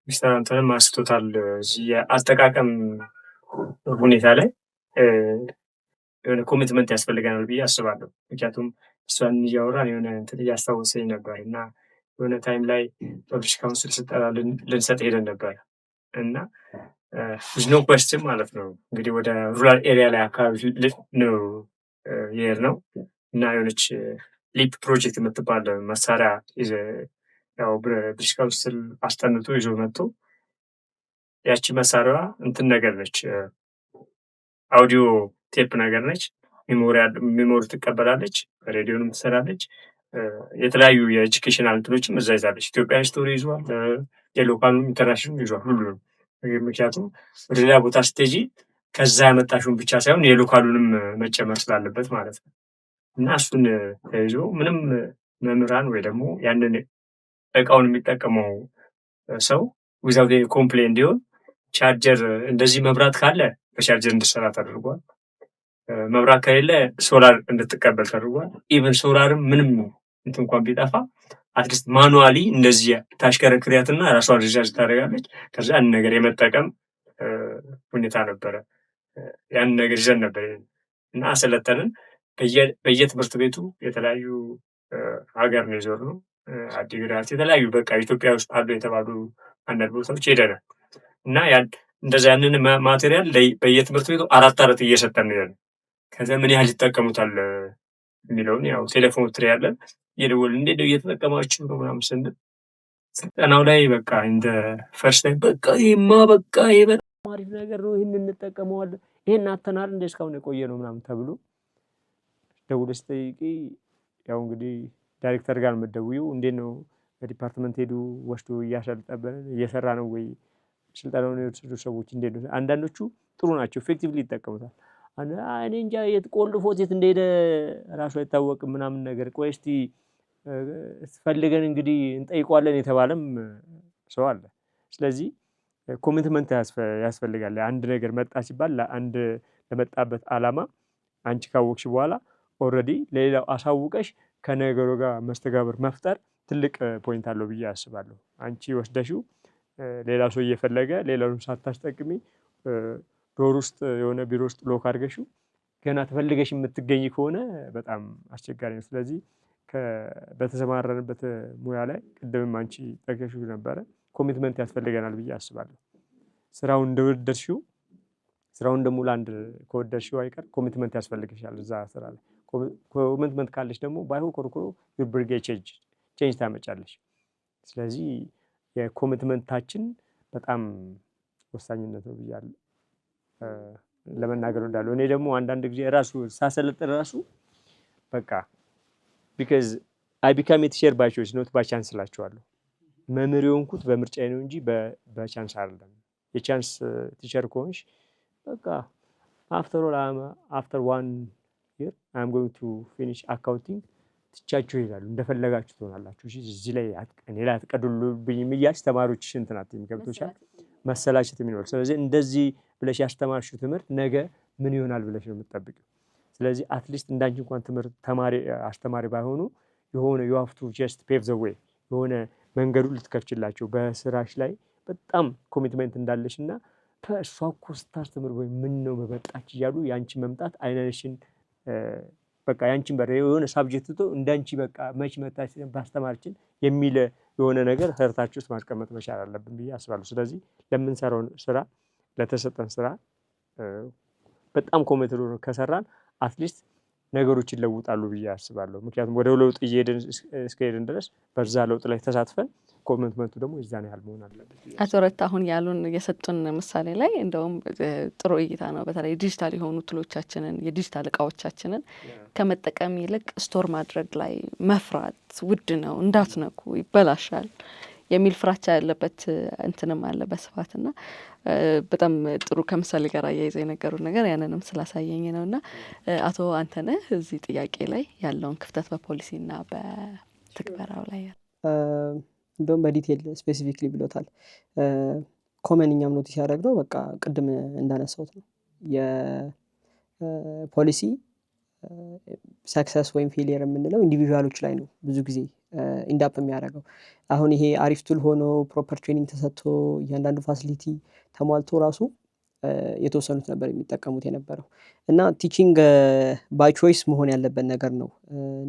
ሚስተር አንተንም አንስቶታል። የአጠቃቀም ሁኔታ ላይ የሆነ commitment ያስፈልገናል ብዬ አስባለሁ። ምክንያቱም እሷን እያወራን የሆነ እንትን እያስታወሰኝ ነበር እና የሆነ time ላይ British Council ስልጠና ልንሰጥ ሄደን ነበር እና no question ማለት ነው፣ እንግዲህ ወደ rural area ላይ አካባቢ ነው የሄድነው እና የሆነች LEAP project የምትባል መሳሪያ ያው British Council አስጠንቶ ይዞ መጥቶ፣ ያቺ መሳሪያዋ እንትን ነገር ነች፣ audio tape ነገር ነች። Memory ትቀበላለች፣ ሬዲዮንም ትሰራለች። የተለያዩ የ educational እንትኖችም እዛ ይዛለች። Ethiopian history ይዟል፣ የ local ኡም international ይዟል ሁሉንም። ምክንያቱም ወደ ሌላ ቦታ ስትሄጂ ከዛ ያመጣሽውን ብቻ ሳይሆን የ local ኡንም መጨመር ስላለበት ማለት ነው። እና እሱን ተይዞ ምንም መምህራን ወይ ደግሞ ያንን እቃውን የሚጠቀመው ሰው without complain እንዲሆን ቻርጀር እንደዚህ መብራት ካለ በቻርጀር እንድሰራ ተደርጓል። መብራት ከሌለ ሶላር እንድትቀበል ተደርጓል። Even solar ም ምንም እንትን እንኳን ቢጠፋ at least manually እንደዚህ ታሽከረክሪያትና ራሷን recharge ታደርጋለች። ከዛ ያን ነገር የመጠቀም ሁኔታ ነበረ። ያንን ነገር ይዘን ነበር እና አሰለጠንን። በየትምህርት ቤቱ የተለያዩ ሀገር ነው የዞርነው። አዲግራት፣ የተለያዩ በቃ ኢትዮጵያ ውስጥ አሉ የተባሉ አንዳንድ ቦታዎች ሄደናል እና እንደዛ ያንን material በየትምህርት ቤቱ አራት አራት እየሰጠን ነው ያለው። ከዚያ ምን ያህል ይጠቀሙታል የሚለውን ያው ቴሌፎን ትሪ ያለን እየደወልን እንዴት ነው፣ እየተጠቀማችሁ ነው ምናምን ስንል ስልጠናው ላይ በቃ እንደ first time በቃ ይሄማ በቃ ይሄ በጣም አሪፍ ነገር ነው፣ ይህን እንጠቀመዋለን፣ ይሄን አተናል እንደ እስካሁን የቆየ ነው ምናምን ተብሎ ደውለሽ ስትጠይቂ ያው እንግዲህ ዳይሬክተር ጋር የምትደውይው፣ እንዴት ነው በ department ሄዱ ወስዶ እያሰለጠበን እየሰራ ነው ወይ፣ ስልጠናውን የወሰዱ ሰዎች እንዴት ነው? አንዳንዶቹ ጥሩ ናቸው፣ effectively ይጠቀሙታል። እኔ እንጃ የት ቆልፎት የት እንደሄደ ራሱ አይታወቅም ምናምን ነገር፣ ቆይ እስቲ ፈልገን እንግዲህ እንጠይቀዋለን የተባለም ሰው አለ። ስለዚህ commitment ያስፈልጋል። አንድ ነገር መጣ ሲባል ለአንድ ለመጣበት ዓላማ አንቺ ካወቅሽ በኋላ already ለሌላው አሳውቀሽ ከነገሩ ጋር መስተጋብር መፍጠር ትልቅ point አለው ብዬ አስባለሁ። አንቺ ወስደሽው ሌላ ሰው እየፈለገ ሌላውን ሳታስጠቅሚ door ውስጥ የሆነ ቢሮ ውስጥ lock አድርገሽው ገና ተፈልገሽ የምትገኝ ከሆነ በጣም አስቸጋሪ ነው። ስለዚህ በተሰማራንበት ሙያ ላይ ቅድምም አንቺ ጠቅሰሽው ነበረ፣ commitment ያስፈልገናል ብዬ አስባለሁ። ስራውን እንደወደድሽው፣ ስራውን ደግሞ ለአንድ ከወደድሽው አይቀር commitment ያስፈልግሻል እዛ ስራ ላይ። Commitment ካለሽ ደግሞ ባይሆን ኮርኮሮ you bring change ታመጫለሽ። ስለዚህ የ commitment ኣችን በጣም ወሳኝነት ነው ብያለሁ ለመናገር እወዳለሁ። እኔ ደግሞ አንዳንድ ጊዜ ራሱ ሳሰለጥን ራሱ በቃ because I become teacher by choice, not by chance እላቸዋለሁ። መምህር የሆንኩት በምርጫዬ ነው እንጂ በ chance አይደለም። የ chance teacher ከሆንሽ በቃ after all after one year I'm going to finish accounting፣ ትቻችሁ ይሄዳሉ። እንደፈለጋችሁ ትሆናላችሁ። እሺ እዚህ ላይ እኔ ላይ አትቀዱልብኝም እያልሽ ተማሪዎችሽ እንትን አትይም። ገብቶሻል? መሰላቸት የሚኖር፣ ስለዚህ እንደዚህ ብለሽ ያስተማርሽው ትምህርት ነገ ምን ይሆናል ብለሽ ነው የምትጠብቂው። ስለዚህ at least እንዳንቺ እንኳን ትምህርት ተማሪ አስተማሪ ባይሆኑ የሆነ you have to just pave the way፣ የሆነ መንገዱን ልትከፍችላቸው በስራሽ ላይ በጣም commitment እንዳለሽ እና እሷ እኮ ስታስተምር ወይ ምን ነው በመጣች እያሉ የአንቺ መምጣት አይነሽን በቃ ያንቺን በር የሆነ subject ትቶ እንዳንቺ በቃ መች መጣች ባስተማርችን የሚል የሆነ ነገር ሰርታችሁ ውስጥ ማስቀመጥ መቻል አለብን ብዬ አስባለሁ። ስለዚህ ለምንሰራው ስራ፣ ለተሰጠን ስራ በጣም committed ከሰራን at least ነገሮች ይለውጣሉ ብዬ አስባለሁ። ምክንያቱም ወደ ለውጥ እየሄድን እስከሄድን ድረስ በዛ ለውጥ ላይ ተሳትፈን commitment ኡ ደግሞ የዛን ያህል መሆን አለበት። አቶ ረታ አሁን ያሉን የሰጡን ምሳሌ ላይ እንደውም ጥሩ እይታ ነው። በተለይ ዲጂታል የሆኑ tool ኦቻችንን፣ የዲጂታል እቃዎቻችንን ከመጠቀም ይልቅ store ማድረግ ላይ መፍራት፣ ውድ ነው፣ እንዳትነኩ፣ ይበላሻል የሚል ፍራቻ ያለበት እንትንም አለ በስፋት። እና በጣም ጥሩ ከምሳሌ ጋር አያይዘው የነገሩን ነገር ያንንም ስላሳየኝ ነው። እና አቶ አንተነህ፣ እዚህ ጥያቄ ላይ ያለውን ክፍተት በፖሊሲና በትግበራው ላይ? እንደውም በ detail specifically ብሎታል። Common እኛም notice ያደረግነው በቃ ቅድም እንዳነሳሁት ነው። የፖሊሲ success ወይም failure የምንለው individual ኦች ላይ ነው ብዙ ጊዜ end up የሚያደርገው። አሁን ይሄ አሪፍ tool ሆኖ proper training ተሰጥቶ እያንዳንዱ facility ተሟልቶ ራሱ የተወሰኑት ነበር የሚጠቀሙት የነበረው። እና teaching by choice መሆን ያለበት ነገር ነው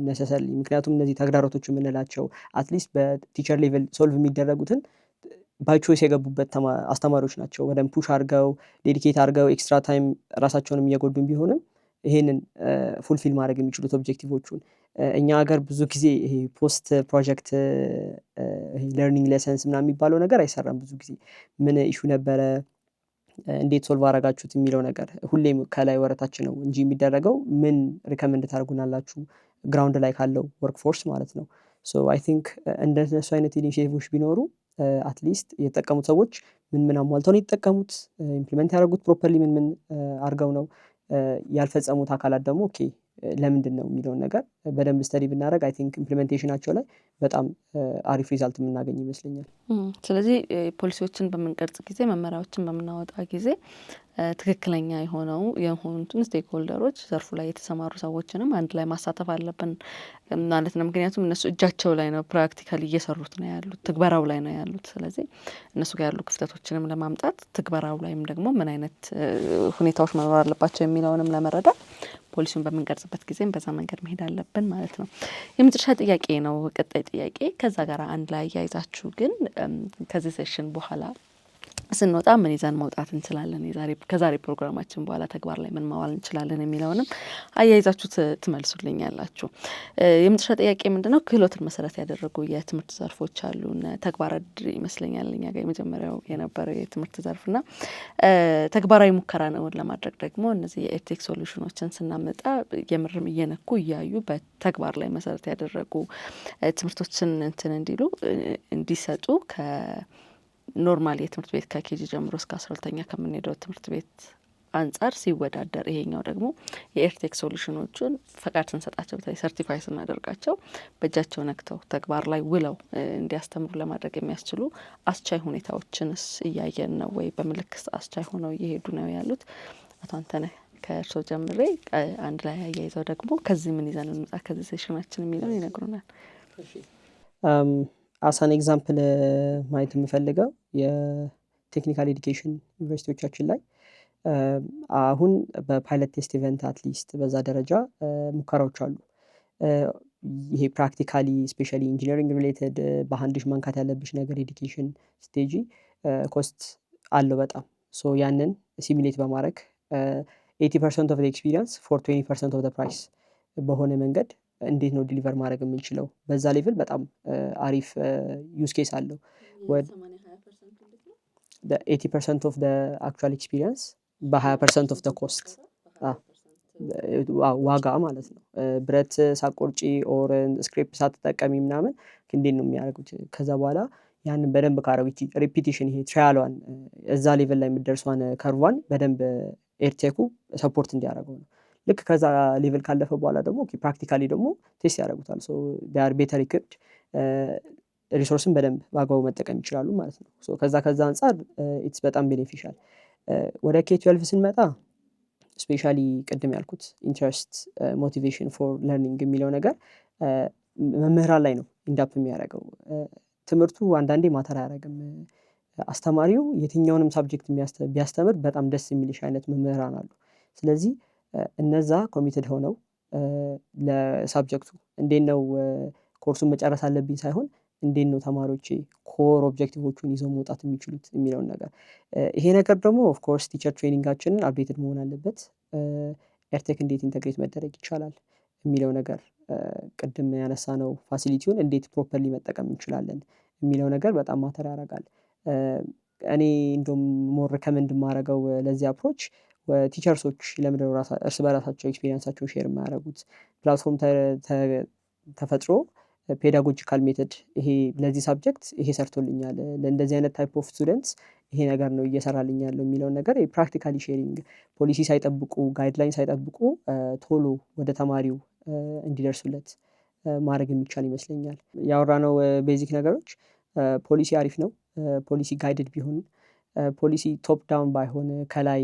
necessarily። ምክንያቱም እነዚህ ተግዳሮቶች የምንላቸው at least በ teacher level solve የሚደረጉትን by choice የገቡበት አስተማሪዎች ናቸው። በደንብ push አድርገው፣ dedicate አድርገው፣ extra time ራሳቸውንም እየጎዱን ቢሆንም ይሄንን fulfill ማድረግ የሚችሉት objective ኦቹን። እኛ ሀገር ብዙ ጊዜ ይሄ post project learning lessons ምናምን የሚባለው ነገር አይሰራም። ብዙ ጊዜ ምን issue ነበረ፣ እንዴት solve አረጋችሁት የሚለው ነገር ሁሌም ከላይ ወረታች ነው እንጂ የሚደረገው ምን recommend ታደርጉናላችሁ ground ላይ ካለው workforce ማለት ነው። So I think እንደነሱ አይነት initiative ኦች ቢኖሩ at least የተጠቀሙት ሰዎች ምን ምን አሟልተው ነው የተጠቀሙት፣ implement ያደረጉት properly ምን ምን አድርገው ነው፣ ያልፈጸሙት አካላት ደግሞ okay ለምንድን ነው የሚለውን ነገር በደንብ study ብናደርግ I think implementation ኣቸው ላይ በጣም አሪፍ result የምናገኝ ይመስለኛል። ስለዚህ ፖሊሲዎችን በምንቀርጽ ጊዜ፣ መመሪያዎችን በምናወጣ ጊዜ ትክክለኛ የሆኑትን stakeholder ኦች፣ ዘርፉ ላይ የተሰማሩ ሰዎችንም አንድ ላይ ማሳተፍ አለብን ማለት ነው። ምክንያቱም እነሱ እጃቸው ላይ ነው፣ practically እየሰሩት ነው ያሉት፣ ትግበራው ላይ ነው ያሉት። ስለዚህ እነሱ ጋር ያሉ ክፍተቶችንም ለማምጣት፣ ትግበራው ላይም ደግሞ ምን አይነት ሁኔታዎች መኖር አለባቸው የሚለውንም ለመረዳት ፖሊሲውን በምንቀርጽበት ጊዜም በዛ መንገድ መሄድ አለብን ማለት ነው። የመጨረሻ ጥያቄ ነው። ቀጣይ ጥያቄ ከዛ ጋር አንድ ላይ አያይዛችሁ ግን ከዚህ session በኋላ ስንወጣ ምን ይዘን መውጣት እንችላለን፣ ከዛሬ ፕሮግራማችን በኋላ ተግባር ላይ ምን ማዋል እንችላለን የሚለውንም አያይዛችሁ ትመልሱልኛላችሁ። የመጨረሻ ጥያቄ ምንድነው? ክህሎትን መሰረት ያደረጉ የትምህርት ዘርፎች አሉ። ተግባረ እድ ይመስለኛል እኛ ጋር የመጀመሪያው የነበረው የትምህርት ዘርፍና ተግባራዊ ሙከራ ነው ለማድረግ ደግሞ እነዚህ የ edtech solution ኦችን ስናመጣ የምርም እየነኩ እያዩ በተግባር ላይ መሰረት ያደረጉ ትምህርቶችን እንትን እንዲሉ እንዲሰጡ ከ normal የትምህርት ቤት ከ KG ጀምሮ እስከ 12ኛ ከምንሄደው ትምህርት ቤት አንጻር ሲወዳደር ይሄኛው ደግሞ የ edtech solution ኦቹን ፈቃድ ስንሰጣቸው፣ በተለይ certify ስናደርጋቸው በእጃቸው ነክተው ተግባር ላይ ውለው እንዲያስተምሩ ለማድረግ የሚያስችሉ አስቻይ ሁኔታዎችንስ እያየን ነው ወይ? በምልክት አስቻይ ሆነው እየሄዱ ነው ያሉት? አቶ አንተነህ ከእርሶ ጀምሬ አንድ ላይ አያይዘው ደግሞ ከዚህ ምን ይዘን እንውጣ ከዚህ session ኣችን የሚለውን ይነግሩናል። As an example ማየት የምፈልገው የ technical education ዩኒቨርሲቲዎቻችን ላይ አሁን በ pilot test event at least በዛ ደረጃ ሙከራዎች አሉ። ይሄ practically especially engineering related በ hand ሽ መንካት ያለብሽ ነገር education stage cost አለው በጣም። So ያንን simulate በማድረግ 80% of experience for 20% of price በሆነ መንገድ እንዴት ነው deliver ማድረግ የምንችለው? በዛ level በጣም አሪፍ use case አለው። 80% of actual experience በ20% of cost ዋጋ ማለት ነው። ብረት ሳትቆርጪ or scrape ሳትጠቀሚ ምናምን እንዴት ነው የሚያደርጉት? ከዛ በኋላ ያንን በደንብ ካረጉ repetition ይሄ trial ኧን እዛ level ላይ የምትደርሷን curve ኧን በደንብ edtech ኡ support እንዲያደርገው ነው። ልክ ከዛ level ካለፈ በኋላ ደግሞ practically ደግሞ test ያደርጉታል። So they're better equipped፣ resource ን በደንብ በአግባቡ መጠቀም ይችላሉ ማለት ነው። ከዛ አንጻር it's በጣም beneficial። ወደ K-12 ስንመጣ especially ቅድም ያልኩት interest፣ motivation for learning የሚለው ነገር መምህራን ላይ ነው end up የሚያደርገው። ትምህርቱ አንዳንዴ matter አያደርግም። አስተማሪው የትኛውንም subject ቢያስተምር በጣም ደስ የሚልሽ አይነት መምህራን አሉ። ስለዚህ እነዛ committed ሆነው ለ subject ኡ እንዴት ነው ኮርሱን መጨረስ አለብኝ ሳይሆን እንዴት ነው ተማሪዎቼ core objective ኦቹን ይዘው መውጣት የሚችሉት የሚለውን ነገር። ይሄ ነገር ደግሞ of course teacher training ኣችንን updated መሆን አለበት። edtech እንዴት integrate መደረግ ይቻላል የሚለው ነገር፣ ቅድም ያነሳነው facility ውን እንዴት properly መጠቀም እንችላለን የሚለው ነገር በጣም matter ያደርጋል። እኔ እንደውም more recommend የማደርገው ለዚህ approach teachers ኦች ለምንድነው እርስ በራሳቸው experience ኣቸውን share የማያደርጉት? Platform ተፈጥሮ Pedagogical method ይሄ ለዚህ subject ይሄ ሰርቶልኛል፣ ለእንደዚህ አይነት type of students ይሄ ነገር ነው እየሰራልኝ ያለው የሚለውን ነገር practically sharing፣ ፖሊሲ ሳይጠብቁ፣ guideline ሳይጠብቁ ቶሎ ወደ ተማሪው እንዲደርሱለት ማድረግ የሚቻል ይመስለኛል። ያወራነው basic ነገሮች ፖሊሲ አሪፍ ነው። ፖሊሲ guided ቢሆን፣ ፖሊሲ top down ባይሆን፣ ከላይ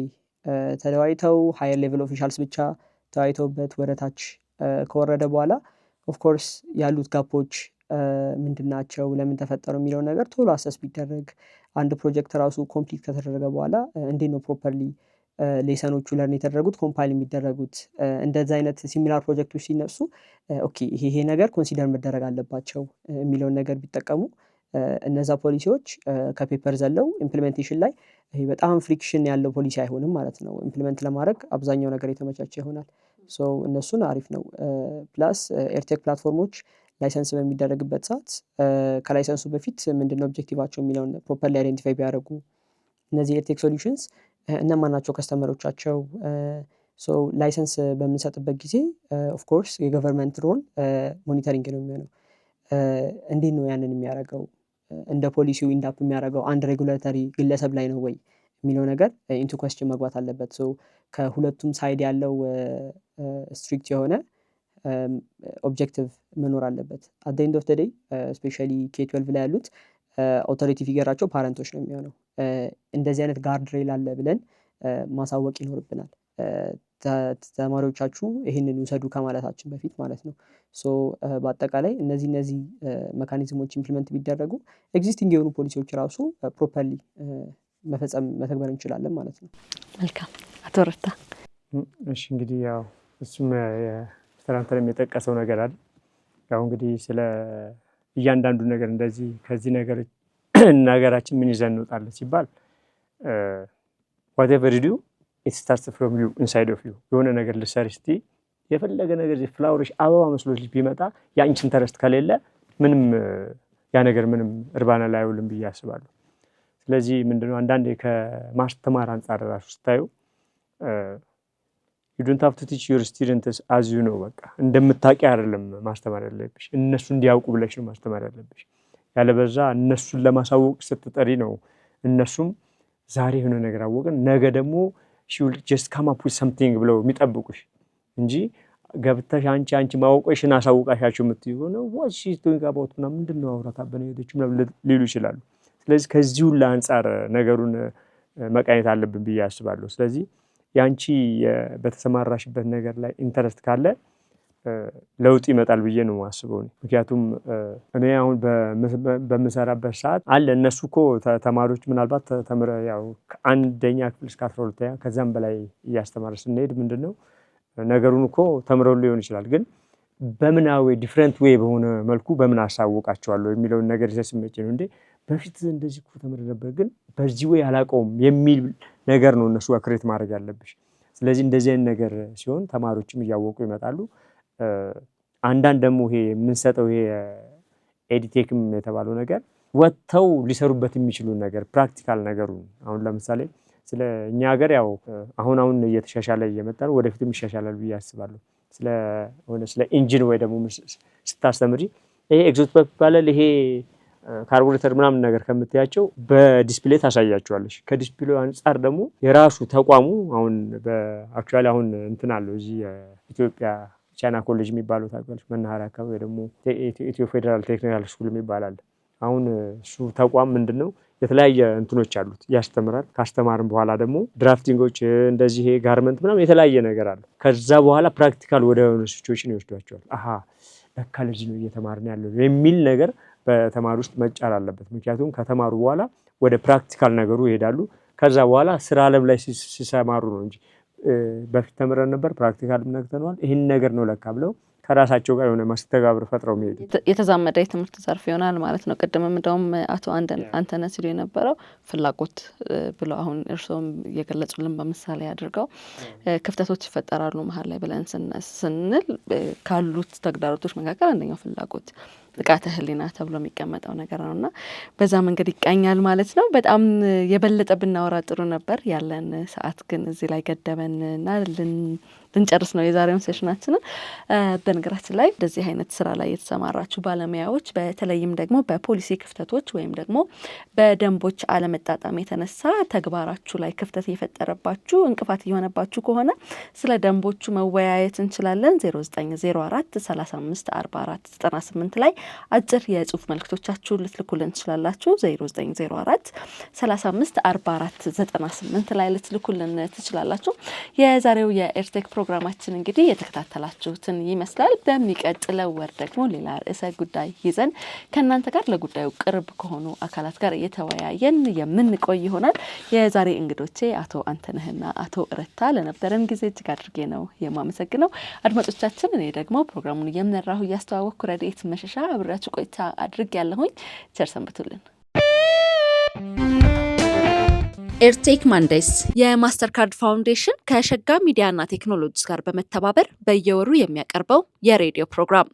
ተወያይተው higher level officials ብቻ ተወያይተውበት ወደ ታች ከወረደ በኋላ of course ያሉት gap ኦች ምንድን ናቸው፣ ለምን ተፈጠሩ የሚለውን ነገር ቶሎ assess ቢደረግ፣ አንድ ፕሮጀክት ራሱ complete ከተደረገ በኋላ እንዴት ነው properly lesson ኦቹ learn የተደረጉት፣ compile የሚደረጉት፣ እንደዚ አይነት similar ፕሮጀክቶች ሲነሱ okay ይሄ ይሄ ነገር consider መደረግ አለባቸው የሚለውን ነገር ቢጠቀሙ እነዛ ፖሊሲዎች ከ paper ዘለው implementation ላይ ይሄ በጣም friction ያለው ፖሊሲ አይሆንም ማለት ነው። Implement ለማድረግ አብዛኛው ነገር የተመቻቸ ይሆናል። So እነሱን አሪፍ ነው። Plus EdTech platform ኦች license በሚደረግበት ሰዓት ከ license ኡ በፊት ምንድነው objective ኣቸው የሚለውን properly identify ቢያደርጉ፣ እነዚህ EdTech solutions እነማን ናቸው customer ኦቻቸው፣ so license በምንሰጥበት ጊዜ of course የ government role monitoring ነው የሚሆነው። እንዴት ነው ያንን የሚያደርገው? እንደ ፖሊሲው end up የሚያደርገው አንድ regulatory ግለሰብ ላይ ነው ወይ የሚለው ነገር into question መግባት አለበት። So ከሁለቱም side ያለው strict የሆነ objective መኖር አለበት። At end of the day especially K-12 ላይ ያሉት authority figure ኣቸው parent ኦች ነው የሚሆነው። እንደዚህ አይነት guard rail አለ ብለን ማሳወቅ ይኖርብናል። ተማሪዎቻችሁ ይህንን ውሰዱ ከማለታችን በፊት ማለት ነው። So በአጠቃላይ እነዚህ mechanism ኦች implement ቢደረጉ existing የሆኑ ፖሊሲዎች ራሱ properly መፈጸም መተግበር እንችላለን ማለት ነው። መልካም፣ አቶ ረታ። እሺ፣ እንግዲህ ያው እሱም ትናንትናም የጠቀሰው ነገር አለ። ያው እንግዲህ ስለ እያንዳንዱ ነገር እንደዚህ ከዚህ ነገር ነገራችን ምን ይዘን እንወጣለን ሲባል whatever you do, it starts from you, inside of you። የሆነ ነገር ልትሰሪ ስትይ የፈለገ ነገር flourish አበባ መስሎሽ ቢመጣ የአንቺ interest ከሌለ ምንም ያ ነገር ምንም እርባና ላይ አይውልም ብዬ አስባለሁ። ስለዚህ ምንድነው አንዳንዴ ከማስተማር አንጻር ራሱ ስታዩ you don't have to teach your students as you know። በቃ እንደምታውቂ አይደለም ማስተማር ያለብሽ፣ እነሱ እንዲያውቁ ብለሽ ነው ማስተማር ያለብሽ። ያለበዛ እነሱን ለማሳወቅ ስትጠሪ ነው እነሱም ዛሬ የሆነ ነገር አወቅን ነገ ደግሞ she'll just come up with something ብለው የሚጠብቁሽ እንጂ ገብተሽ አንቺ ማወቅሽን አሳውቃሻቸው የምትዩ ሆነ what she talking about ምናምን፣ ምንድን ነው አውራታ ሄደች ምናምን ሊሉ ይችላሉ። ስለዚህ ከዚህ ሁላ አንጻር ነገሩን መቃኘት አለብን ብዬ አስባለሁ። ስለዚህ የአንቺ በተሰማራሽበት ነገር ላይ interest ካለ ለውጥ ይመጣል ብዬ ነው የማስበው። ምክንያቱም እኔ አሁን በምሰራበት ሰዓት አለ እነሱ እኮ ተማሪዎች ምናልባት ተምረ ያው ከአንደኛ ክፍል እስከ 12ኛ ከዛም በላይ እያስተማረ ስንሄድ ምንድን ነው ነገሩን እኮ ተምረው ሊሆን ይችላል፣ ግን በምናዊ different way በሆነ መልኩ በምን አሳውቃቸዋለሁ የሚለውን ነገር ይዘህ ስትመጪ ነው እንዴ በፊት እንደዚህ እኮ ተምሬ ነበር ግን በዚህ way አላውቀውም የሚል ነገር ነው እነሱ ጋር create ማድረግ ያለብሽ። ስለዚህ እንደዚህ አይነት ነገር ሲሆን ተማሪዎችም እያወቁ ይመጣሉ። አንዳንድ ደግሞ ይሄ የምንሰጠው ይሄ EdTech ም የተባለው ነገር ወጥተው ሊሰሩበት የሚችሉ ነገር practical ነገሩን አሁን ለምሳሌ ስለ እኛ ሀገር ያው አሁን አሁን እየተሻሻለ እየመጣ ነው፣ ወደፊትም ይሻሻላል ብዬ አስባለሁ። ስለ engine ወይ ደግሞ ስታስተምሪ ይሄ exhaust pipe ይባላል፣ ይሄ carburetor ምናምን ነገር ከምትያቸው በ display ታሳያቸዋለሽ። ከ display ው አንጻር ደግሞ የራሱ ተቋሙ አሁን በ actually አሁን እንትን አለው እዚህ የኢትዮጵያ ቻይና ኮሌጅ የሚባለው ታውቂያለሽ? መናኸሪያ አካባቢ ወይ ደግሞ ኢትዮ ፌዴራል technical school የሚባል አለ። አሁን እሱ ተቋም ምንድን ነው የተለያየ እንትኖች አሉት፣ ያስተምራል። ካስተማርም በኋላ ደግሞ drafting ኦች እንደዚህ garment ምናምን የተለያየ ነገር አለው። ከዛ በኋላ practical ወደ ሆነ situation ይወስዷቸዋል። አሀ ለካ ለዚህ ነው እየተማርን ያለው የሚል ነገር በተማሪ ውስጥ መጫር አለበት። ምክንያቱም ከተማሩ በኋላ ወደ practical ነገሩ ይሄዳሉ። ከዛ በኋላ ስራ አለም ላይ ሲሰማሩ ነው እንጂ በፊት ተምረን ነበር practical ነክተነዋል፣ ይህን ነገር ነው ለካ ብለው ከራሳቸው ጋር የሆነ መስተጋብር ፈጥረው የሚሄዱ የተዛመደ የትምህርት ዘርፍ ይሆናል ማለት ነው። ቅድምም እንደውም አቶ አንተነህ ሲሉ የነበረው ፍላጎት ብለው አሁን እርስዎም እየገለጹልን በምሳሌ አድርገው ክፍተቶች ይፈጠራሉ መሀል ላይ ብለን ስንል ካሉት ተግዳሮቶች መካከል አንደኛው ፍላጎት፣ ንቃተ ህሊና ተብሎ የሚቀመጠው ነገር ነው እና በዛ መንገድ ይቃኛል ማለት ነው። በጣም የበለጠ ብናወራ ጥሩ ነበር። ያለን ሰዓት ግን እዚህ ላይ ገደበን እና ልንጨርስ ነው የዛሬውን session ኣችንን። በነገራችን ላይ እንደዚህ አይነት ስራ ላይ የተሰማራችሁ ባለሙያዎች በተለይም ደግሞ በፖሊሲ ክፍተቶች ወይም ደግሞ በደንቦች አለመጣጣም የተነሳ ተግባራችሁ ላይ ክፍተት እየፈጠረባችሁ፣ እንቅፋት እየሆነባችሁ ከሆነ ስለ ደንቦቹ መወያየት እንችላለን። 0904 35 44 98 ላይ አጭር የጽሁፍ መልክቶቻችሁን ልትልኩልን ትችላላችሁ። 0904 35 44 98 ላይ ልትልኩልን ትችላላችሁ። የዛሬው የኤርቴክ ፕሮግራማችን እንግዲህ የተከታተላችሁትን ይመስላል። በሚቀጥለው ወር ደግሞ ሌላ ርዕሰ ጉዳይ ይዘን ከእናንተ ጋር ለጉዳዩ ቅርብ ከሆኑ አካላት ጋር እየተወያየን የምንቆይ ይሆናል። የዛሬ እንግዶቼ አቶ አንተነህና አቶ ረታ ለነበረን ጊዜ እጅግ አድርጌ ነው የማመሰግነው። አድማጮቻችን፣ እኔ ደግሞ ፕሮግራሙን እየመራሁ እያስተዋወቅኩ ረድኤት መሸሻ አብሬያችሁ ቆይታ አድርግ ያለሁኝ። ቸር ሰንብቱልን። EdTech Mondays የማስተርካርድ ፋውንዴሽን ከሸጋ ሚዲያና ቴክኖሎጂስ ጋር በመተባበር በየወሩ የሚያቀርበው የሬዲዮ ፕሮግራም።